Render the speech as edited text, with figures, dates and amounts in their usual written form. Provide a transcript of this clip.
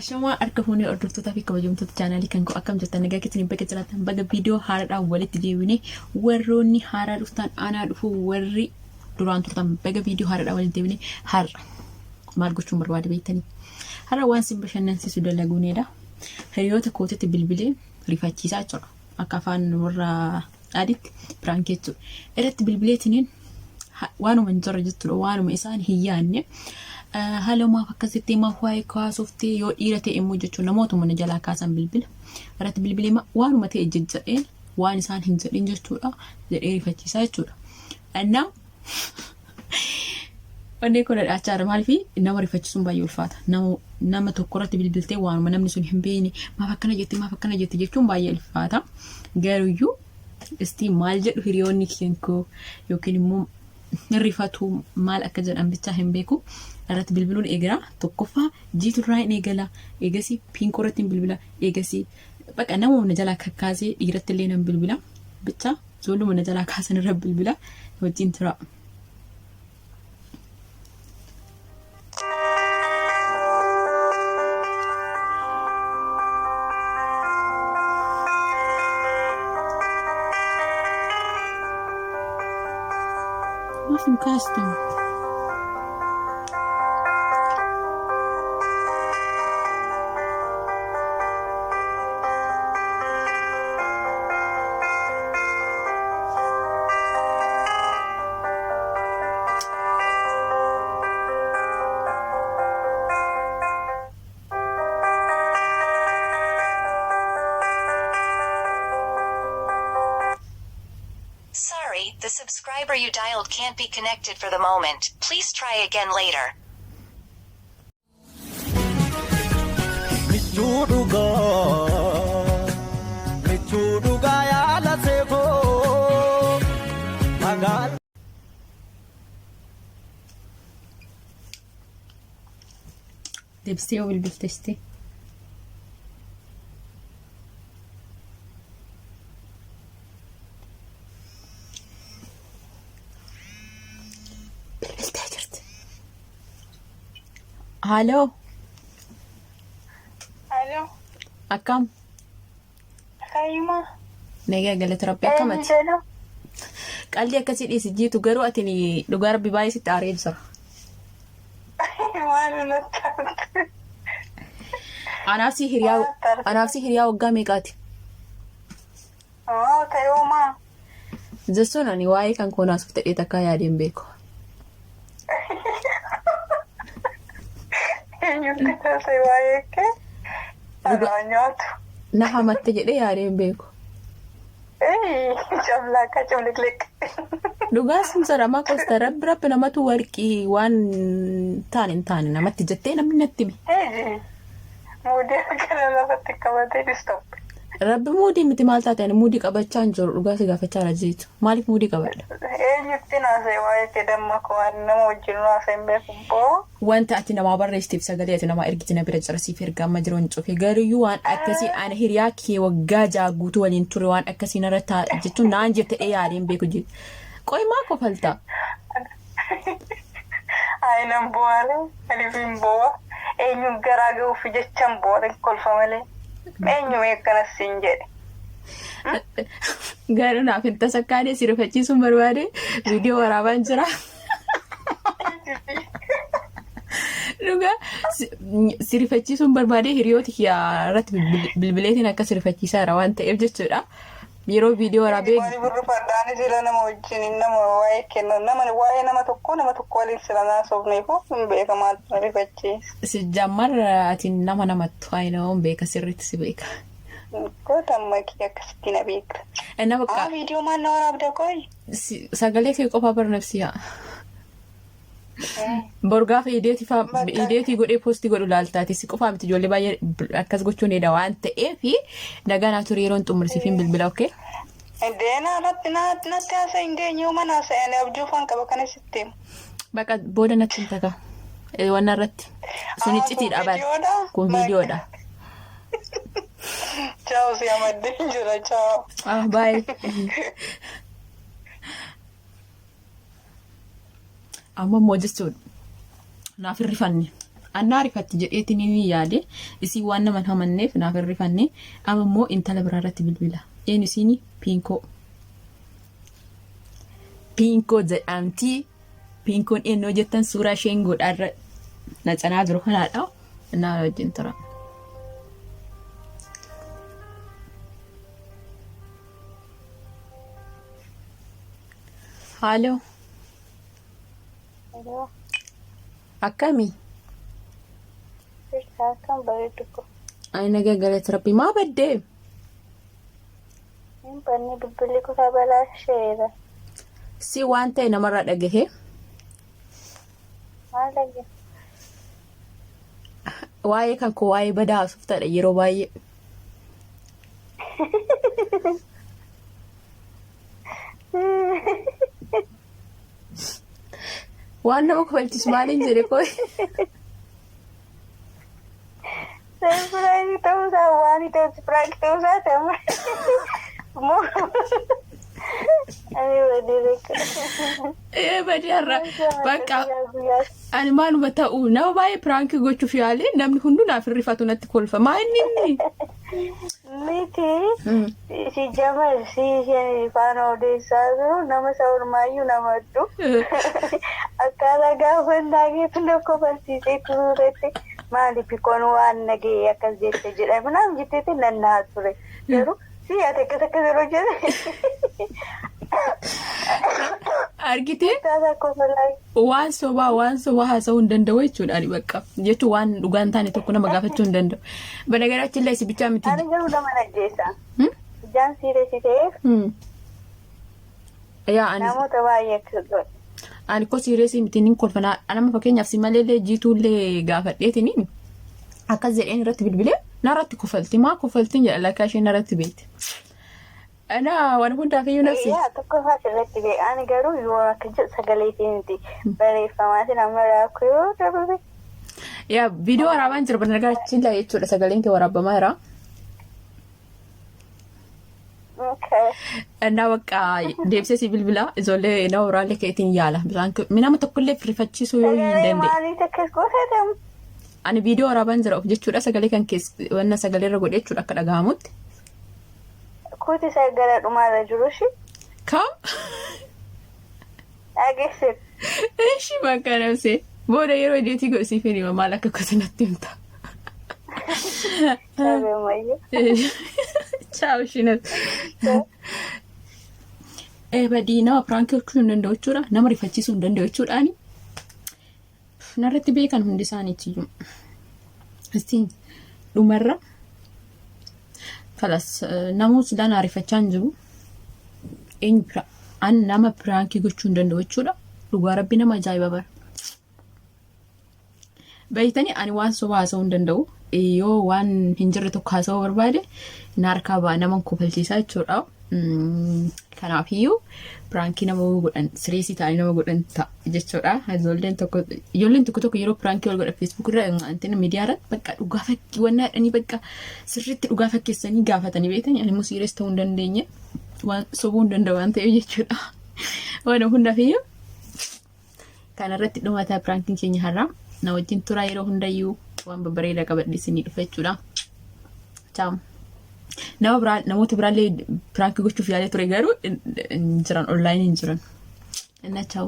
Ashamaa harka fuunee hordoftootaa fi kabajamtoota chaanaalii kan koo akkam jirtan nagaa keessanii baga jiraattan baga viidiyoo haaraadhaan walitti deebine warroonni haaraa dhuftan aanaa dhufu warri duraan turtan baga viidiyoo haaraadhaan walitti deebine har'a maal gochuun barbaade beektanii har'a waan sin bashannansiisu dalaguuneedha hiriyoota kootitti bilbilee rifachiisaa jira akka afaan warra aditti piraankii jechuudha irratti bilbileetiniin waanuma hin jirre jechuudha waanuma isaan hin yaadne haala maaf akkasitti maaf waa'ee kaasuufti yoo dhiira ta'e immoo jechuun namootuma na jalaa kaasan bilbila irratti bilbilee waanuma ta'e jejjedheen waan isaan hin jedhin jechuudha jedhee rifachiisaa jechuudha. Innaa onnee koo dhadhaachaa jira maaliif nama rifachiisuun baay'ee ulfaata nama nama tokko irratti bilbiltee waanuma namni sun hin beekne maaf akkana jette maaf akkana jette jechuun baay'ee ulfaata garuyyuu Istii maal jedhu hiriyoonni koo yookiin immoo rifatu maal akka jedhan bichaa hin beeku. Irratti bilbiluun eegala. Tokkoffaa jiitu irraa hin eegala. Eegasii piinkoo irratti hin bilbila. Eegasii baqa nama na jalaa kakkaasee dhiiratti illee nan bilbila. Bichaa ijoolluma na jalaa kaasan irra bilbila. Wajjin tura. Maaf hin kaastu? Sorry, the subscriber you dialed can't be connected for the moment. Please try again later. Michuu dhugaa, michuu dhugaa yaala seekoo, magaala. Deebistee yoo bilbiltesti. Bilbiltee jirti. Haaloo. Alo, Akkam? fayyuma. Nagaa galata rabbi akkam Eenyu ati? jedhu? Qalli akkasii dhiisi jiitu garuu ati dhugaa rabbi baay'ee sitti aaree jira. Maal natti aarte? Anaaf si hiriyaa Maal natti aarte? anaaf si hiriyaa waggaa meeqaati? Maa ta'ee Jechuun ani waa'ee kan koo naasuuf ta'ee takkaa yaadee hin beeku. Eenyutti taasise waa'ee kee? Anaa nyaatu. Na hamatte jedhee yaadee hin beeku. Camlaaqaa cimliqliq. Dhugaa sin jedhama kosta rabbi rabbi namatu warqii waan taane hin taane namatti jettee namni natti hime. Muudii akkana lafatti qabatee distop. Rabbi muudii miti maal taate ani muudii qabachaa hin jiru dhugaa si gaafachaa jira jeetu. Maaliif muudii qabadha? Eenyutti naasee waa'ee kee damma koo ani nama wajjin naasee hin beeku boo. Wanta ati namaa barreessiteef sagalee ati namaa ergite na bira jira siif erga amma jiru hin cufe garuyyuu waan akkasii ani hiriyaa kee waggaa ja'a guutuu waliin ture waan akkasii narra ta'a jechuun naan jette yaadee hin beeku jechuudha. Qoy maa kofalta? Ayi nan bo'aale aniif hin bo'a eenyuun garaa ga'uuf jechan bo'aale kolfa malee eenyu mee akkanas siin jedhe. Garuu naaf hin tasakkaane si rifachiisuun barbaade viidiyoo waraabaan jira. Dhugaa si rifachiisuun barbaade hiriyoota kiyya irratti bilbileetiin akka si rifachiisaa jira waan ta'eef jechuudha. Yeroo viidiyoo waraabee Maaliif rifadhaani sila nama wajjin nama waa'ee kennu nama waa'ee nama tokkoo nama tokko waliin sila naasofneefu hin beeka maaltu na rifachiisa. Si jammar ati nama namattu ayinoo hin beeka sirriitti si beeka. Goota amma kiyya akkasitti na beekta. Inna bakka Aa viidiyoo maal na waraabda qoy? Sagalee kee qofaa bar nafsiyaa. Bor gaafa ideetii faa ideetii godhee poostii godhu laaltaati si qofaa miti ijoollee baay'ee akkas gochuun eeda waan ta'eef nagaa naa ture yeroon xumursiifiin bilbila okkee. Deenaa irratti natti haasa'e hin geenye yoo mana haasa'e ani abjuu faan qaba kana sitti himu. Baqa booda natti hin taka. Wanna irratti. Sun Aa, kun iccitiidha bar. viidiyoodha? Kun viidiyoodha. Ciao si amaddeen jira ciao. Ah baay'ee. Amma immoo jechuun naaf hin rifanne. Annaa rifatti jedheetiin ni yaade isii waan nama hin hamanneef naaf hin rifanne amma immoo intala biraa irratti bilbila. Eenyu isiin Piinkoo. Piinkoo jedhamti. Piinkoon eenyu jettan suuraa isheen godhaarra na canaa jiru kanaadha. Naa wajjin tura. Haaloo. Hello. Akkami? Jirta akkam bareeddu ko. Ani nagaa galata rabbii maa baddee? Hin banne bilbilli kutaa balaa sheera. Si waan ta'e namarraa dhagahee Maal dhagge? Waa'ee kan koo waa'ee badaa haasoftaadha yeroo baay'ee. Waan nama kofalchiisu maaliin jedhe koo? Surprise ta'uusaa waan ta'u surprise ta'uusaa ta'u. Moo ani badii beeku. Ee badii har'a bakka ani maaluma ta'u nama baay'ee piraankii gochuuf yaale namni hunduu naaf hin rifatu natti kolfa maa inni inni. Miti si jamar si isheen faana odeessaa jiru nama isa ormaayyuu nama addu. Akkaataa gaafannaa keetu na kofalsiisee turetti maali bikoon waan nagee akkas jette jedhame naam jetteetti nan naa ture. Garuu si ati akkas akkas yeroo jedhe. Argitee Akkaataa kofalaa. Waan sobaa waan sobaa haasa'uu hin danda'u jechuudha ani bakka jechuun waan dhugaa hin taane tokko nama gaafachuu hin danda'u. Banagaraachin illee si bichaa miti. Ani garuu nama ajjeesa. Hmm? Ijaan siiresi ta'eef Hmm. Yaa ani namoota baay'ee akka godhe. Ani ko siireesii miti nin kolfanaa nama fakkeenyaaf si maleellee jiituullee gaafadheetiniin akkas jedheen irratti bilbilee narratti kofalti maa kofaltiin jedha lakkaa isheen narratti beekte. Ana waan hundaaf iyyuu nafsi. Yaa tokko faa sirriitti beeka. Ani garuu yoo akka jedhu sagaleetiin miti. Barreeffamaatiin amma raakuu yoo darbe. Yaa viidiyoo waraabaan jira banargaachiin laa jechuudha sagaleen kee waraabamaa jira. Okay. Innaa bakka deebisee si bilbila ijoollee nama biraallee keetiin yaala. Bishaan nama tokkollee rifachiisuu yoo hin Sagalee dandeenye. maaliit akkas gootatam? Ani viidiyoo waraabaan jira of jechuudha sagalee kan keessa wanna sagalee irra godhee jechuudha akka dhagahamutti. Kuti sagalee dhumaarra jiru shi Kam? dhageessif. Ishi bakka nafsee. Booda yeroo idiitii godhisiif hin hima maal akka gosa natti himta. Sabeemayyuu. Ciao ishiinat. Ee badii nama piraankii gochuu hin danda'u jechuudha. Nama rifachiisuu hin danda'u jechuudhaani. Narratti beekan hundi isaaniitiyyuu. Istiin dhumarra kalas namuu silaa na rifachaa hin jiru. Eenyu an nama piraankii gochuu hin danda'u jechuudha. Dhugaa rabbi nama ajaa'iba bara. Beektanii ani waan sobaa haasa'uu hin danda'u. Yoo waan hin jirre tokko haasa'uu barbaade na harkaa ba'a nama kofalchiisaa jechuudha. Kanaafiyyuu piraankii nama godhan sireesii ta'anii nama godhan ta'a jechuudha. Ijoolleen tokko ijoolleen tokko tokko yeroo piraankii wal godhan Facebook irra antina miidiyaa irratti bakka dhugaa fakkii wannaa jedhanii bakka sirriitti dhugaa fakkeessanii gaafatanii beektanii ani immoo sirees ta'uu hin dandeenye waan sobuu hin danda'u waan ta'eef jechuudha. Waan hundaafiyyuu kanarratti dhumataa piraankiin keenya har'aa na wajjin turaa yeroo hundayyuu waan babbareedaa qabadhe isinii dhufa jechuudha. Ciao. Nama biraa namoota biraallee piraankii gochuuf yaalee ture garuu hin jiran onlaayinii hin jiran. Inna ciao.